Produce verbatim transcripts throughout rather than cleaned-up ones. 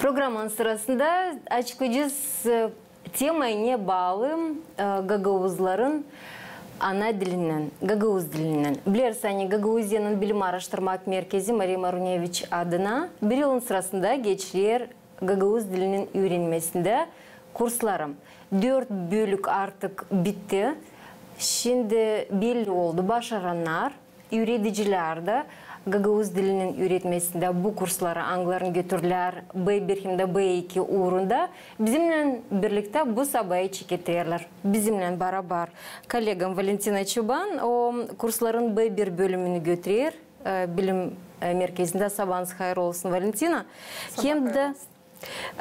Programmanın sırasında açıklayacez, e, tema, ne baalı, e, gagauzların ana dilindän, gagauz dilindän. Bileriz, ani Gagauziyanın bilim aaraştırmak merkezi Mariya Maruneviç adına bir yılın sırasında geçirer gagauz dilinin üürenmesindä kursları. Dört bölük artık bitti. Şindi belli oldu başarannar, üüredicilär dä gagauz dilinin üüretmesindä bu kursları, angılarını götürdülär B bir hem dä B iki uurunda. Bizimnän birliktä bu sabayı çeketerlär. Bizimnän barabar kollegam Valentina Çoban, o kursların B bir bölümünü götürer, e, bilim, e, merkezindä. Sabanız hayır olsun, Valentina. Hem dä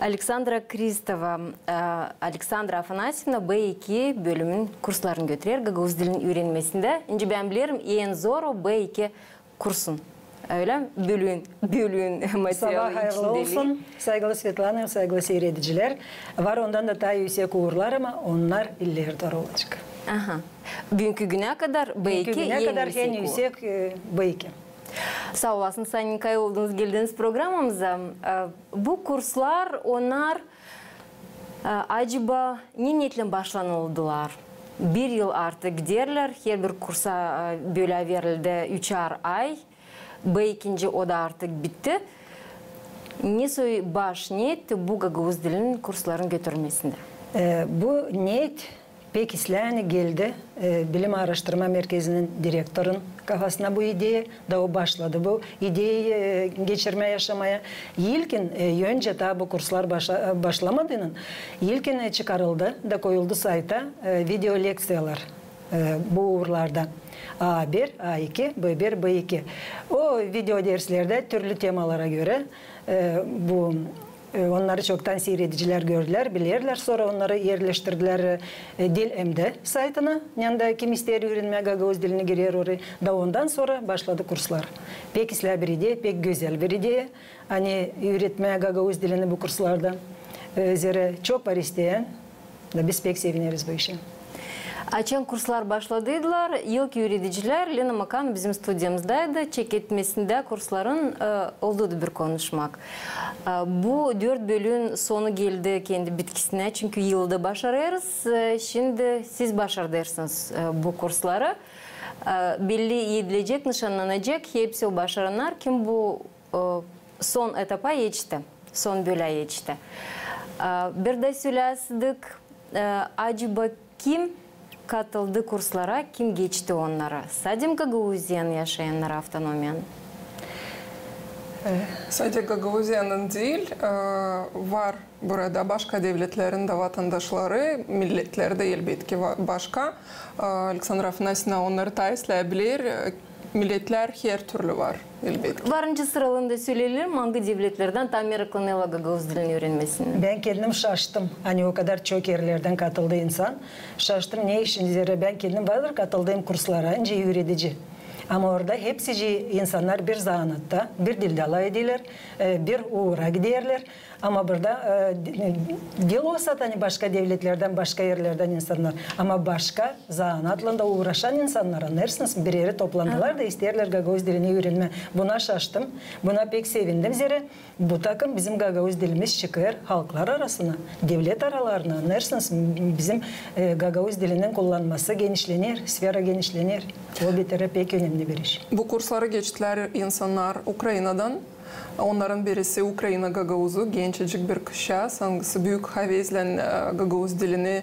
Aleksandra Kristova, e, Aleksandra Afanasyevna, B iki bölümün kurslarını götürer gagauz dilin üürenmesindä. Nicä bän bilerim, en zor o B iki kursun. Ölä mi? Bölüün, bölüün materialı, içindeliin. Sabaa hayırlı olsun, saygılı Svetlana, saygılı siiredicilär. Var ondan da taa üüsek uurlar, ama onnar ileri dooru olacek. Aha. Büünkü günä kadar B iki en üüsek uur. Büünkü günä kadar en üüsek, e, B iki. Saa olasınız, ani kayıl oldunuz, geldiniz programamıza. E, bu kurslar, onnar, e, acaba ne neetlän başlanıldılar? Bir yıl artık giderlär, herbir kursa, e, bölä verildi üçär ay. B ikinci, o da artık bitti. Ne soy baş neet bu gagauz dilinin kursların götürmesindä? E, bu neet pek islää, ani geldi, e, bilim aaraştırma merkezinin direktorun kafasına bu ideya, da o başladı bu ideyayı, e, geçirmää yaşamaya. İlkin, e, öncä taa bu kurslar başa-, başlamadıynan, ilkin, e, çıkarıldı da koyuldu sayta, e, video lekţiyalar, e, bu uurlarda. A bir, A iki, B bir, B iki. O video derslerdä türlü temalara görä, e, bu E, onnarı çoktan siiredicilär gördülär, bilerlär, sora onnarı erleştirdilär, e, Dil M D saytına. Neredä kim isteer üürenmää gagauz dilini, girer orayı. Da ondan sora başladı kurslar. Pek islää bir ideya, pek gözäl bir ideya. Ani üüretmää gagauz dilini bu kurslarda. E, zerä çok var isteyän. Da biz pek sevineriz bu işä. Açan kurslar başladıydılar, ilk üüredicilär, Lena Makan bizim studiyamızdaydı, çeketmesindä kursların, e, oldu da bir konuşmak. E, bu dört bölüün sonu geldi kendi bitkisinä, çünkü yılda başarêrız. E, şindi siz başardêrsınız, e, bu kursları. E, belli edilecek, nışannanacek hepsi o başarannar, kim bu e, son etapa etişti, son bölä etişti. E, bir dä söleyäseydik, e, acaba kim katıldı kurslara, kim geçti onnarı? Sade mi Gagauziyanın yaşayanları, avtonomiyanın? E, sade Gagauziyanın diil, e, var burada başka devletlerin dä vatandaşları, milletleri dä elbetki va-, başka. E, Aleksandra Afanasyevna onnarı taa islää biler, e, Milletlär hertürlü var, elbetki. Varınca sıralayın da söleyelim, angı devletlerdän taa meraklanêrlar gagauz dilini üürenmesini. Bän kendim şaştım, ani o kadar çok erlerdän katıldı insan. Şaştım, ne için? Zerä bän kendim vardır katıldım kurslara, nicä üüredici. Ama orada hepsicii insannar bir zanaatta, bir dildä lafedêrlär, e, bir uura giderlär. Ama burada, e, di-, diil o saat, ani başka devletlerdän, başka erlerdän insannar, ama başka zanaatlan da uuraşan insannar, annêêrsınız, bir erä toplandılar da isteerlär gagauz dilini üürenmää. Buna şaştım, buna pek sevindim, zerä bu takım bizim gagauz dilimiz çıkêr halklar arasına, devlet aralarına, annêêrsınız, bizim, e, gagauz dilinin kullanması genişlener, sfera genişlener. O bir terä pek önemli bir iş. Bu kursları geçtilär insannar Ukrainadan. Onnarın birisi Ukraina gagauzu, gençecik bir kızçaaz, angısı büük havezlän, e, gagauz dilini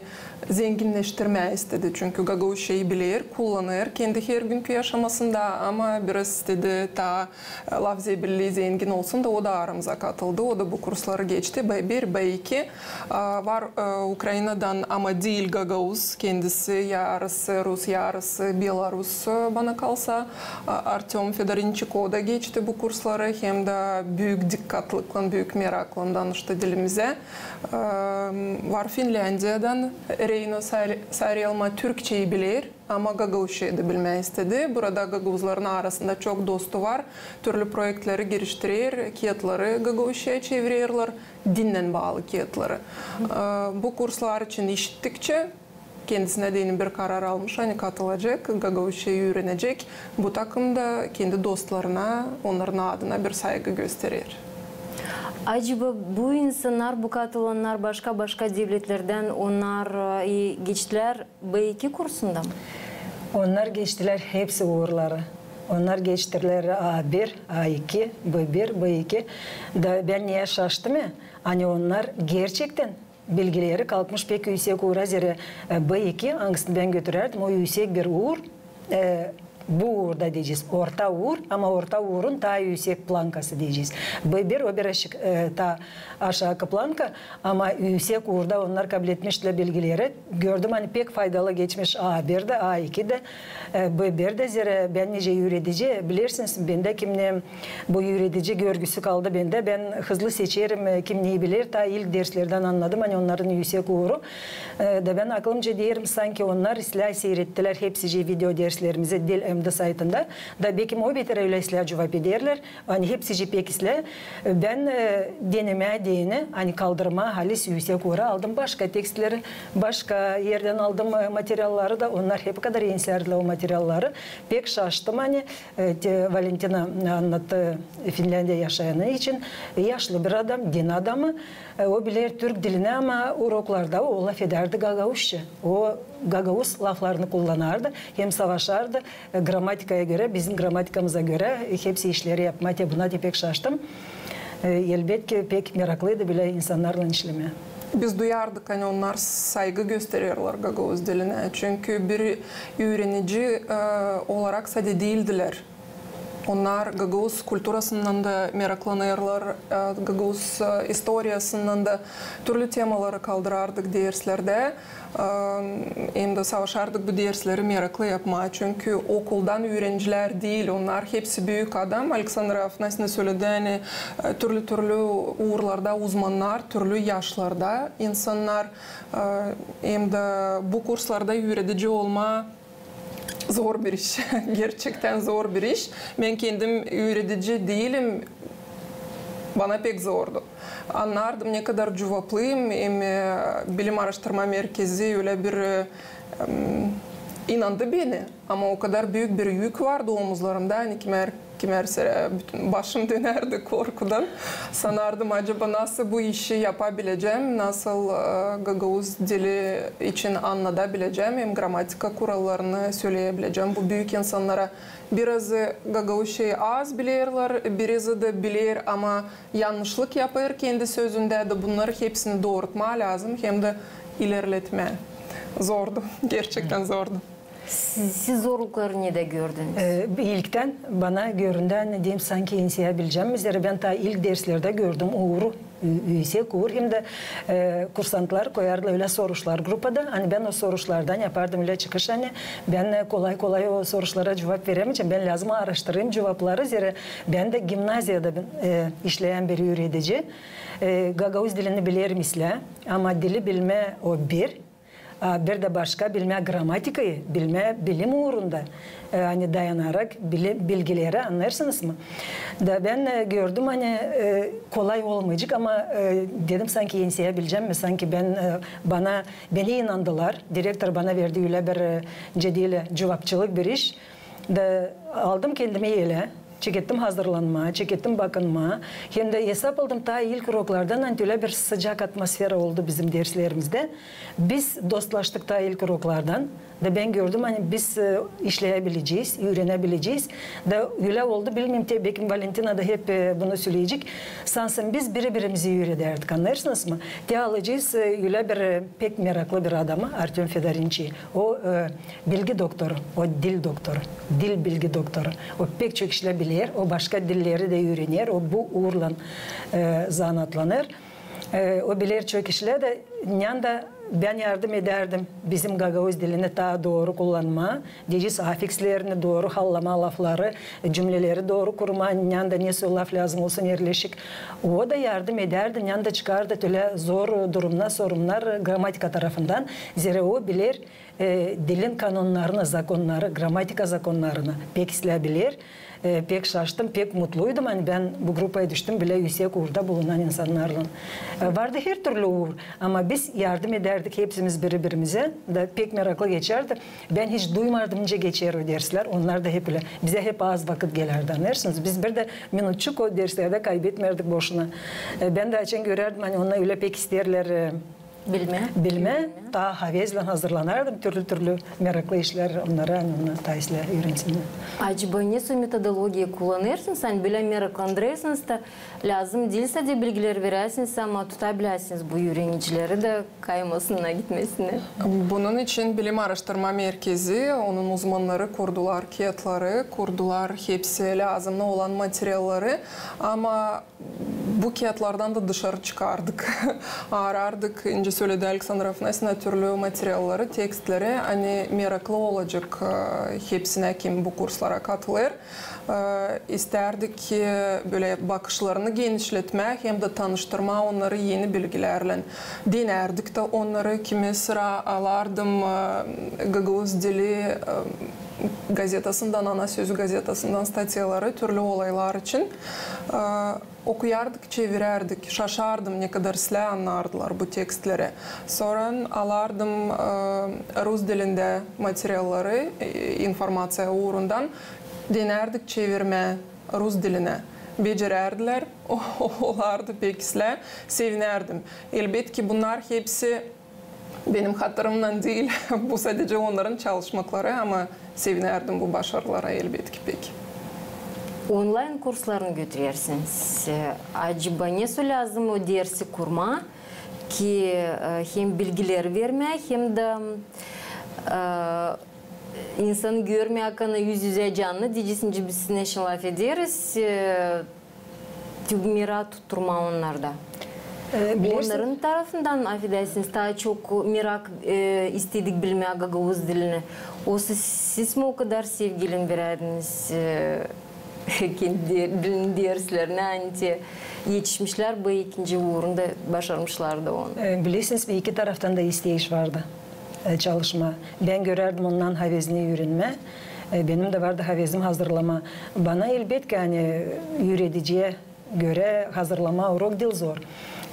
zenginneştirmää istedi. Çünkü gagauzçayı biler, kullanêr kendi hergünkü yaşamasında, ama biraz istedi taa, e, lafzebilli zengin olsun da, o da aramıza katıldı, o da bu kursları geçti, B bir, B iki. A, var, e, Ukrainadan, ama diil gagauz, kendisi yarısı rus, yarısı belarus, e, bana kalsa. A, Artöm Födorinçik, o da geçti bu kursları, hem dä büük dikkatlıklan, büük meraklan danıştı dilimizä. E, var Finländiyadan Reino Sar-, Sarelma, türkçeyi biler, ama gagauzçayı da bilmää istedi. Burada gagauzların arasında çok dostu var, türlü proektleri giriştirer, kiyatları gagauzçaya çevirerlär, dinnän baalı kiyatları. E, bu kurslar için işittikçä, kendisinä deyni bir karar almış, ani katılacek, gagauzçayı üürenecek. Bu takım da kendi dostlarına, onnarın adına bir saygı gösterer. Acaba bu insannar, bu katılannar başka-başka devletlerdän, onnar e, geçtilär B iki kursundan mı? Onnar geçtilär hepsi uurları. Onnar geçtilär A bir, A iki, B bir, B iki. Da bän neyä şaştım, e, ani onnar gerçektän bilgileri kalkmış pek üüsek uura, zerä e, B iki, angısını bän götürärdim, o üüsek bir uur, e, bu uurda deyecez, orta uur, ama orta uurun taa üüsek plankası deyecez. B bir, o biraz e, taa aşaakı planka, ama üüsek uurda onnar kabletmişlär bilgileri. Gördüm, ani pek faydalı geçmiş A bir dä, A iki dä, e, B bir dä, zerä bän nicä üüredici, bilersiniz, bendä kimnä bu üüredici görgüsü kaldı bendä. Bän hızlı seçerim, e, kim neyi biler. Taa ilk derslerdän annadım, ani onnarın üüsek uuru. E, da bän aklımca deerim, sanki onnar islää siirettilär hepsicii video derslerimizi Dil M D saytında. Da bekim o beter ölä islää cuvap ederlär. Ani hepsicii pek islää. Bän e, denemää deyni, ani kaldırmaa halis üüsek uura aldım başka tekstleri, başka erdän aldım e, materialları da, onnar hep o kadar enserdilär o materialları. Pek şaştım, ani e, te, Valentina annattı, Finländiya yaşayanı için, yaşlı bir adam, din adamı, e, o biler türk dilini, ama uroklarda o lafedärdi gagauzça. O gagauz laflarını kullanardı, hem savaşardı e, gramatikaya görä, bizim gramatikamıza görä, e, hepsi işleri yapmaa. Te buna te pek şaştım. E, elbetki, pek meraklıydı bölä insannarlan işlemää. Biz duyardık, ani onnar saygı göstererlär gagauz dilinä. Çünkü bir üürenici e, olarak sade diildilär. Onnar gagauz kulturasından da meraklanêrlar, e, gagauz e, istoriyasından da türlü temaları kaldırardık derslerdä. E, hem dä savaşardık bu dersleri meraklı yapmaa, çünkü okuldan üürenicilär diil, onnar hepsi büük adam. Aleksandra Afanasyevna söledi, ani e, türlü-türlü uurlarda uzmannar, türlü yaşlarda insannar. E, hem dä bu kurslarda üüredici olmaa zor bir iş. Gerçektän zor bir iş. Bän kendim üüredici diilim. Bana pek zordu. Annardım, ne kadar cuvaplıyım, hem e, bilim aaraştırma merkezi ölä bir e, em, inandı beni. Ama o kadar büük bir yük vardı omuzlarımda, ani kimär, kimär serä bütün başım dönärdi korkudan. Sanardım, acaba nasıl bu işi yapabilecäm, nasıl e, gagauz dili için annadabilecäm hem gramatika kurallarını söleyäbilecäm bu büük insannara. Birazı gagauzçayı az bilerlär, birazı da biler, ama yannışlık yapêr kendi sözündä dä, bunnarı hepsini doorutmaa lääzım hem dä ilerletmää. Zordu, gerçektän zordu. Siz, siz zorlukları nedä gördünüz? E, ilktän bana göründü, ani deyim, sanki enseyäbilecäm mi, zerä bän taa ilk derslerdä gördüm uuru, ü-, üüsek uur, hem dä e, kursantlar koyardılar ölä soruşlar grupada, ani bän o soruşlardan yapardım ölä çıkış, ani bän e, kolay-kolay o soruşlara cuvap verämeyecäm, bän lääzım aaraştırayım cuvapları, zerä bän dä gimnaziyada e, işleyän bir üüredici, e, gagauz dilini bilerim islää, ama dili bilmää o bir, a, bir dä başka bilmää gramatikayı, bilmää bilim uurunda, e, ani dayanarak bili-, bilgileri, annêêrsınız mı? Da bän e, gördüm, ani e, kolay olmayacek, ama e, dedim, sanki enseyäbilecäm mi, sanki bän e, bana, beni inandılar, direktor bana verdi ölä bir e, nicä deerlär, cuvapçılık bir iş. Da aldım kendimi elä, çekettim hazırlanmaa, çekettim bakınmaa. Hem dä esap aldım, taa ilk uroklardan, ani ölä bir sıcak atmosfera oldu bizim derslerimizdä. Biz dostlaştık taa ilk uroklardan. Da bän gördüm, ani biz e, işleyäbilecez, üürenäbilecez. Da ölä oldu, bilmeerim, te bekim Valentina da hep e, bunu söleyecek. Sansın biz biri-birimizi üüredärdik, annêêrsınız mı? Te alacez e, ölä bir e, pek meraklı bir adamı, Artöm Födorinçi. O e, bilgi doktoru, o dil doktoru, dil bilgi doktoru. O pek çok işlär biler, o başka dilleri dä üürener, o bu uurlan e, zanaatlanêr. E, o biler çok işlär dä, nända bän yardım edärdim bizim gagauz dilini taa dooru kullanmaa, deyecez, afikslerini dooru hallamaa, lafları, cümleleri dooru kurmaa, nända nesoy laf lääzım olsun erleşik. O da yardım edärdi, nända çıkardı ölä zor durumnar, sorunnar gramatika tarafından. Zerä o biler e, dilin kanonnarını, zakonnarını, gramatika zakonnarını pek islää biler. E, pek şaştım, pek mutluydum, ani bän bu grupaya düştüm bölä üüsek uurda bulunan insannarlan. E, vardı hertürlü uur, ama biz yardım edärdik hepsimiz biri-birimizä. Da pek meraklı geçärdi. Bän hiç duymardım, nicä geçer o derslär. Onnar da hep ölä. Bizä hep az vakıt gelärdi, annêêrsınız. Biz bir dä minutçuk o derslerdä kaybetmärdik boşuna. E, bän dä açan görärdim, ani onnar ölä pek isteerlär, e, bilmää. Bilmää. Taa havezlän hazırlanardım, türlü-türlü meraklı işlär onnara, ani onnar taa islää üürensinnär. Acaba ne soy metodologiya kullanêrsınız, ani bölä meraklandırêrsınız da, lääzım diil sade bilgileri veräsiniz, ama tutabiläsiniz bu üürenicileri dä kaymasınnar, gitmesinnär. Bunun için Bilim aaraştırma merkezi, onun uzmannarı kurdular kiyatları, kurdular hepsi lääzımnı olan materialları, ama bu kiyatlardan da dışarı çıkardık. Aarardık, nicä söledi Aleksandra Afanasyevna, türlü materialları, tekstleri, ani meraklı olacek, e, hepsinä, kim bu kurslara katılêr. E, istärdik, e, bölä bakışlarını genişletmää hem dä tanıştırmaa onnarı eni bilgilärlän. Denärdik tä onnarı, kimi sıra alardım, e, gagauz dili, e, gazetasından, Ana sözü gazetasından statyaları türlü olaylar için. E, okuyardık, çevirärdik, şaşardım, ne kadar islää annardılar bu tekstleri. Sora alardım, e, rus dilindä materialları, e, informaţiya uurundan, denärdik çevirmää rus dilinä. Becerärdilär, olardı pek islää, sevinärdim. Elbetki, bunnar hepsi benim hatırımnan diil, bu sadecä onnarın çalışmakları, ama sevinärdim bu başarılara, elbetki, pek. Onlayn kurslarını götürersiniz. E, acaba ne soy lääzım o dersi kurmaa, ki, e, hem bilgileri vermää, hem dä, e, insanı görmää, kana üz-üzä canlı, deyeceniz, nicä biz sinnän şindi lafederiz, e, tü-, merak tutturmaa onnarda. E, bilersiniz. Onnarın tarafından, afedersiniz, taa çok merak, e, istedik bilmää gagauz dilini. Osa siz mi o kadar sevgilän verärdiniz, e, kendi de-, dilin derslerinä, ani te etişmişlär bu ikinci uurunda, başarmışlar da onu? E, bilersiniz mi, iki taraftan da isteyiş vardı, e, çalışmaa. Bän görärdim onnan havezini üürenmää. E, benim dä vardı havezim hazırlamaa. Bana, elbetki, ani üürediciyä görä hazırlamaa urok diil zor.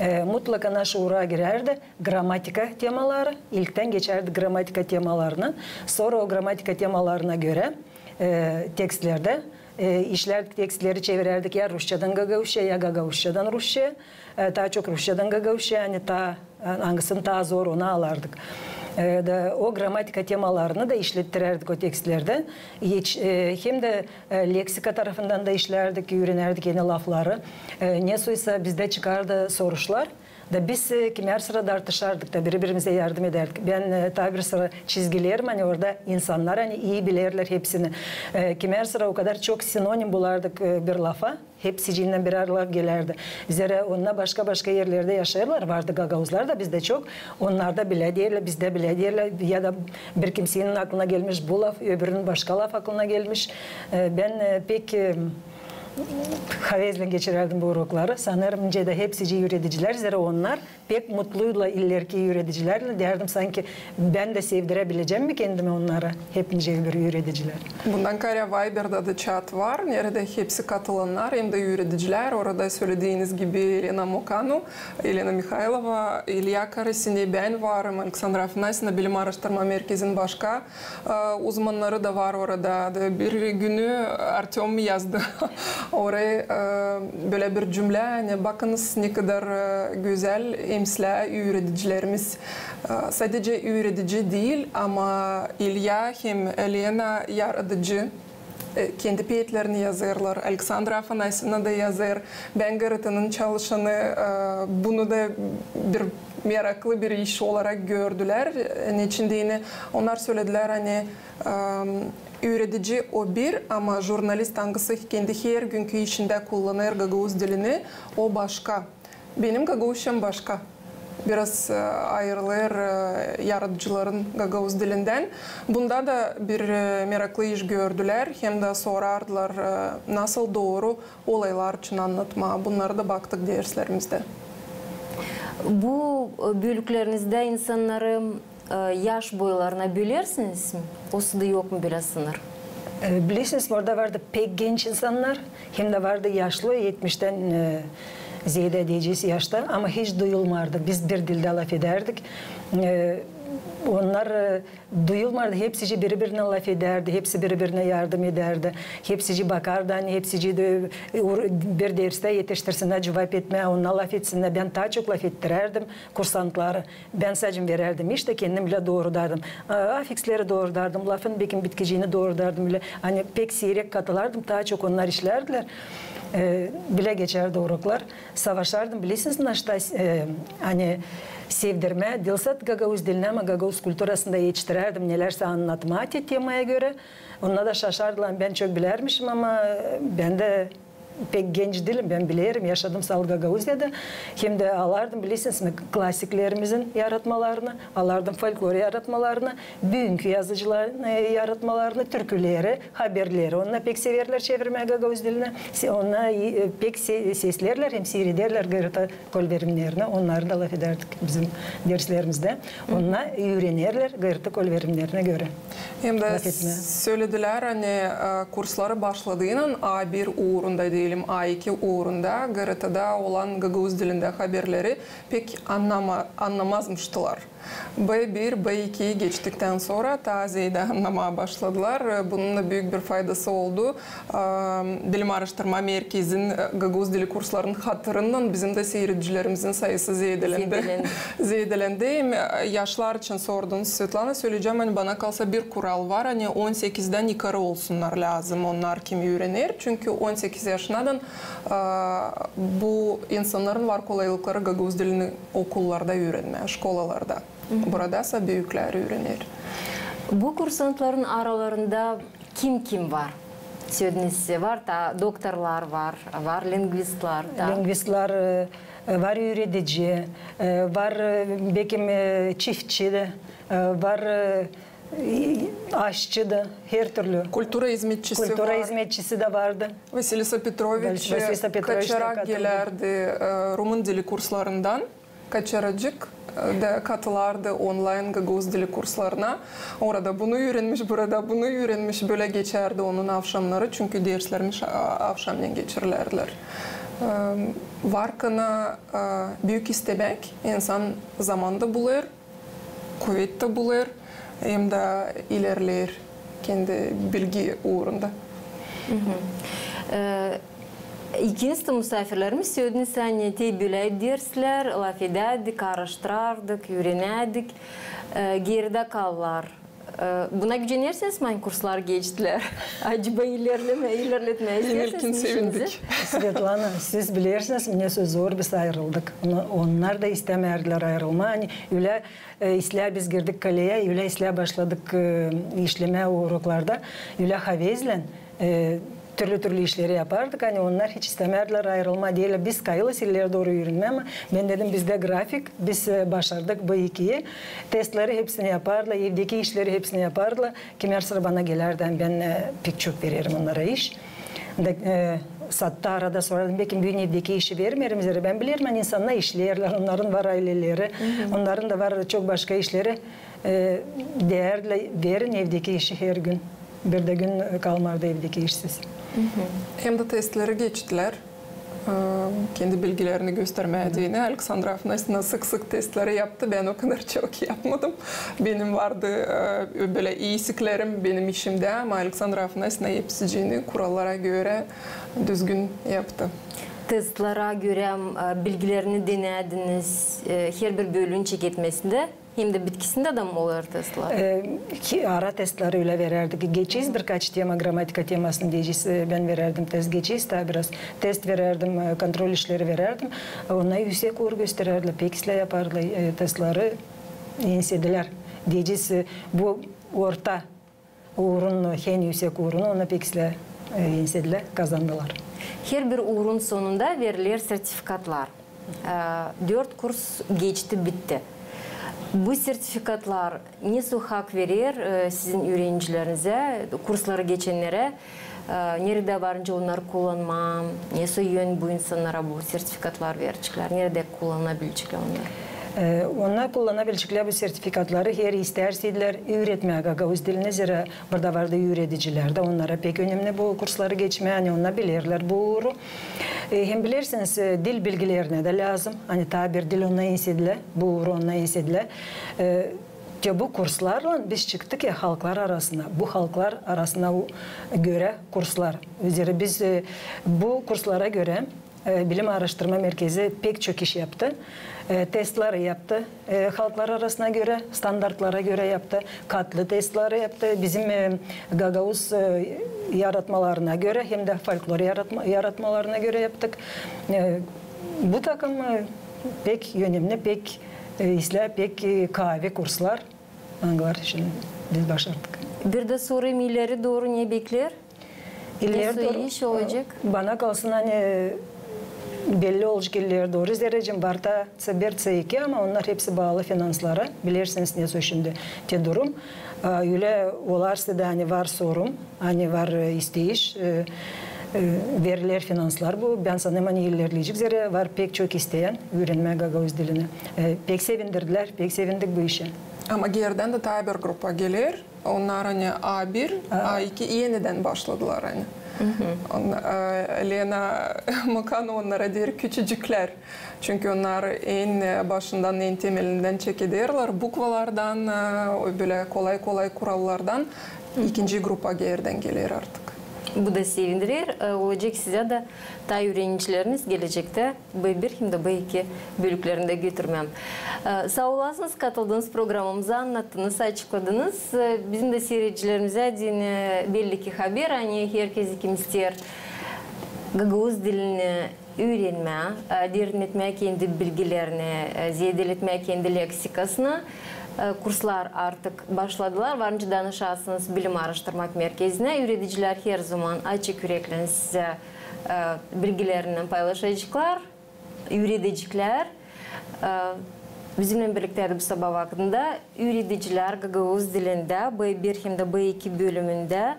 E, mutlaka naşı uura girärdi gramatika temaları, ilktän geçärdi gramatika temalarını, sora o gramatika temalarına görä, e, tekstlerdä, e, işlärdik tekstleri, çevirärdik ya rusçadan gagauzçaya, ya gagauzçadan rusçaya, e, taa çok rusçadan gagauzçaya, ani taa, e, angısını taa zor, onu alardık. E, da o gramatika temalarını da işlettirärdik o tekstlerdä. Hiç, e, hem dä, e, leksika tarafından da işlärdik, üürenärdik eni lafları. E, ne soysa bizdä çıkardı soruşlar. Da biz, e, kimär sıra dartışardık da, biri-birimizä yardım edärdik. Bän, e, taa bir sıra çizgilerim, ani orada insannar, ani ii bilerlär hepsini. E, kimär sıra o kadar çok sinonim bulardık, e, bir lafa. Hepsicinnän birär laf gelärdi. Zerä onnar başka-başka erlerdä yaşêêrlar, vardı gagauzlar da bizdä çok. Onnar da bölä deerlär, bizdä bölä deerlär, ya da bir kimsenin aklına gelmiş bu laf, öbürünün başka laf aklına gelmiş. E, bän, e, pek, e, havezlän geçirärdim bu urokları. Sanêrım, nicä dä hepsici üüredicilär, zerä onnar pek mutluydular ilerki üüredicilärlän. Deerdim, sanki bän dä sevdiräbilecäm mi kendimi onnara, hep nicä bir üüredicilär. Bundan kaarä Viberda da çat var, neredä hepsi katılannar, hem dä üüredicilär. Orada, sölediiniz gibi, Elena Mokanu, Elena Mihaylova, İlya Karasine, bän varım, Aleksandra Afanasyevna, Bilim aaraştırma merkezin başka e, uzmannarı da var orada. Da bir günü Artöm yazdı oraya, e, bölä bir cümlä, ani bakınız, ne kadar, e, gözäl emslää üüredicilerimiz. E, sadecä üüredici diil, ama İlya hem Elena yaradıcı, e, kendi peetlerini yazêrlar. Aleksandra Afanasyevna da yazêr. Bän GRT-nın çalışanı, e, bunu da bir meraklı bir iş olarak gördülär. Neçin deyni, onnar söledilär, ani, e, üüredici o bir, ama jurnalist, angısı kendi hergünkü işindä kullanêr gagauz dilini, o başka. Benim gagauzçam başka. Biraz, e, ayırılêr, e, yaradıcıların gagauz dilindän. Bunda da bir, e, meraklı iş gördülär, hem dä sorardılar, e, nasıl dooru olaylar için annatmaa. Bunnarı da baktık derslerimizdä. Bu, e, bölüklerizdä insannarı, e, yaş boylarına bölersiniz mi? Osa da yok mu bölä sınır? E, bilersiniz, orada vardı pek genç insannar, hem dä vardı yaşlı, etmiştän, e, zeedä deyecez yaşta, ama hiç duyulmardı. Biz bir dildä lafedärdik. E, onnar, e, duyulmardı, hepsicii biri-birinä lafedärdi, hepsi biri-birinä yardım edärdi, hepsicii bakardı, ani hepsicii dä, e, ur-, bir derstää etiştirsinnär cuvap etmää, onnar lafetsinnär. Bän taa çok lafettirärdim kursantları. Bän sade verärdim iş dä, kendim bölä doorudardım. A, afiksleri doorudardım, lafın bekim bitkiciini doorudardım bölä. Ani pek siirek katılardım, taa çok onnar işlärdilär. E, bölä geçärdi uroklar. Savaşardım, bilersiniz, na şta, e, ani sevdirmää, diil sade gagauz dilinä, ama gagauz kulturasını da etiştirärdim, nelärsä annatmaa te temaya görä. Onnar da şaşardılar, bän çok bilärmişim, ama, e, bän dä pek genç diilim, bän bilerim, yaşadım sade Gagauziyada. Hem dä alardım, bilersiniz mi, klassiklerimizin yaratmalarını, alardım folklor yaratmalarını, büünkü yazıcıların, e, yaratmalarını, türküleri, haberleri. Onnar pek severlär çevirmää gagauz dilinä. Se-, onnar, e, pek se-, seslerlär hem siirederlär gırıta kolverimnerinä. Onnarı da lafedärdik bizim derslerimizdä. Onnar üürenerlär gırıta kolverimnerinä görä. Hem dä lafetmää. Söledilär, ani, e, kursları başladıynan A bir uurunda, deyelim, A iki uurunda, gırıtada olan gagauz dilindä haberleri pek annama-, annamazmıştılar. B bir, B iki geçtiktän sora taa zeedä annamaa başladılar. E, bunun da büük bir faydası oldu. Am, Bilim aaraştırma merkezin, e, gagauz dili kurslarının hatırından bizim dä siiredicilerimizin sayısı zeedelendi. Zeedelendi. Zeedelendi. Hem, e, yaşlar için sordunuz, Svetlana, söleyecäm, ani bana kalsa bir kural var, ani on sekizdän yukarı olsunnar lääzım onnar, kim üürener. Çünkü on sekiz yaşınadan, e, bu insannarın var kolaylıkları gagauz dilini okullarda üürenmää, şkolalarda. Burada sa büüklär üürener. Bu kursantların aralarında kim-kim var? Sölediniz, var taa doktorlar var, var lingvistlär taa. Lingvistlär, e, e, var üüredici, e, var, e, bekim, e, çiftçi dä, e, var, e, aşçı da, hertürlü. Kultura izmetçisi var. Kultura izmetçisi dä vardı. Vasilisa Petroviç, Vasilisa Petroviç dä kaçarak katıldı. Gelärdi, e, rumın dili kurslarından. Kaçaracık, e, da katılardı onlayn gagauz dili kurslarına. Orada bunu üürenmiş, burada bunu üürenmiş, bölä geçärdi onun avşamnarı, çünkü derslerimiz a-, avşamnen geçirilärdilär. E, var kana, e, büük istemäk, insan zamanda bulêr, kuvet tä bulêr, hem dä ilerleer kendi bilgi uurunda. E, ikincisi dä musaafirlerimiz sölediniz, ani te bölä derslär, lafedärdik, aaraştırardık, üürenärdik, e, geridä kaldılar. E, buna gücenersiniz mi, ani kurslar geçtilär? Acaba ilerlemää, ilerletmää isteersiniz mi işinizi? Sevindik. Svetlana, siz bilersiniz, mi, nasıl zor biz ayırıldık. Onnar da istämärdilär ayırılmaa. Ani ölä e, islää biz girdik koleyä, ölä islää başladık, e, işlemää o uroklarda, ölä havezlän, e, türlü-türlü işleri yapardık, ani onnar hiç istämärdilär ayırılmaa. Deerlär, biz kayılız ileri dooru üürenmää, ama bän dedim, bizdä grafik, biz, e, başardık B ikiyi, testleri hepsini yapardılar, evdeki işleri hepsini yapardılar. Kimär sıra bana gelärdi, ani bän, e, pek çok vererim onnara iş. Da, e, saatta arada sorardım, bekim büün evdeki işi vermeerim, zerä bän bilerim, ani insannar işleerlär, onnarın var ayleleri, onnarın da var çok başka işleri. E, deerlär, verin evdeki işi hergün. Bir dä gün kalmardı evdeki işsiz. Hem dä testleri geçtilär. E, kendi bilgilerini göstermää deyni. Aleksandra Afanasyevna sık-sık testleri yaptı. Bän o kadar çok yapmadım. Benim vardı, e, bölä iisiklerim benim işimdä, ama Aleksandra Afanasyevna hepsicini kurallara görä düzgün yaptı. Testlerä görä, e, bilgilerini denädiniz, e, herbir bölüün çeketmesindä hem dä bitkisindä dä mi olêr testler? E, ki, ara testleri ölä verärdik. Geçeriz birkaç tema, grammatika temasını deyecez, e, bän verärdim test. Geçeriz taa biraz test verärdim, e, kontrol işleri verärdim. Onnar üüsek uur gösterärlär, pek islää yapardılar, e, testleri ensedilär. Deyecez, e, bu orta uurun, hen üüsek uurunu, onu pek islää, e, ensedilär, kazandılar. Herbir uurun sonunda veriler sertifikatlar. E, dört kurs geçti, bitti. Bu sertifikatlar nesoy hak verer, e, sizin üürenicilerinizä, kursları geçennerä, e, neredä varınca onnarı kullanmaa, nesoy ön bu insannara bu sertifikatlar vereceklär, neredä kullannabileceklär onnarı? E, onnar kullanabileceklär bu sertifikatları, eer isteerseydilär üüretmää gagauz dilini, zerä burada vardı üüredicilär dä, onnara pek önemni bu kursları geçmää, ani onnar bilerlär bu uuru. E, hem bilersiniz, e, dil bilgilerinä dä lääzım, ani taa bir dil onnar isedilär, bu uuru onnar isedilär. E, te bu kurslarlan biz çıktık ya halklar arasına, bu halklar arasına u-, görä kurslar. Zerä biz, e, bu kurslara görä e, Bilim aaraştırma merkezi pek çok iş yaptı. E, testleri yaptı. E, halklar arasına görä, standartlara görä yaptı. Katlı testleri yaptı. Bizim, e, gagauz, e, yaratmalarına görä hem dä folklor yaratma-, yaratmalarına görä yaptık. E, bu takım, e, pek önemni, pek, e, islää, pek, e, kaavi kurslar. Angıları şindi biz başardık. Bir dä sorayım, ileri dooru ne bekleer? İleri dooru, iş olacek? Bana kalsın, ani belli olacek ileri dooru. Zerä var taa C bir, C iki, ama onnar hepsi baalı finanslara. Bilersiniz, nesoy şindi te durum. A, ölä olarsa da, ani var sorum, ani var, e, isteyiş, e, e, veriler finanslar bu. Bän sanêrım, ani ilerleyecek, zerä var pek çok isteyän üürenmää gagauz dilini. E, pek sevindirdilär, pek sevindik bu işä. Ama geerdän dä taa bir grupa geler. Onnar, ani A bir, A iki enidän başladılar, ani. Lena Mıkano onnara deer küçücüklär. Çünkü onnar en, e, başından, en temelindän çekederlär. Bukvalardan, e, o bölä kolay-kolay kurallardan ikinci grupa geerdän geler artık. Bu da sevindirer. E, olacek sizä dä taa üüreniciläriniz gelecektä B bir hem dä B iki bölüklerindä götürmää. E, saa olasınız, katıldınız programamıza, annattınız, açıkladınız. E, bizim dä siiredicilerimizä deyni, e, belli ki haber, ani herkezi, kim isteer gagauz dilini üürenmää, e, derineltmää kendi bilgilerini, e, zeedeletmää kendi leksikasını. E, kurslar artık başladılar. Varınca danışasınız Bilim aaraştırmak merkezinä. Üüredicilär herzaman açık üreklän sizä, e, bilgilerini paylaşaceklar. Üürediciklär, e, bizimnän birliktä bu sabaa vakıdında üüredicilär gagauz dilindä B bir hem dä B iki bölümündä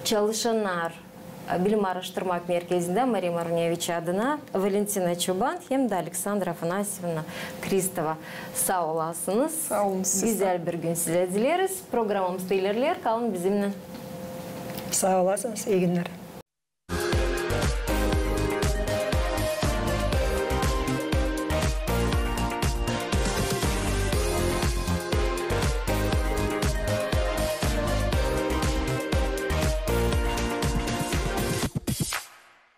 çalışannar, e, Bilim aaraştırmak merkezindä Mariya Maruneviç adına Valentina Çoban hem dä Aleksandra Afanasyevna Kristova. Saa olasınız. Saa olun siz dä. Gözäl bir gün sizä dileriz. Programamız da ilerleer. Kalın bizimnän. Saa olasınız. İi günnär.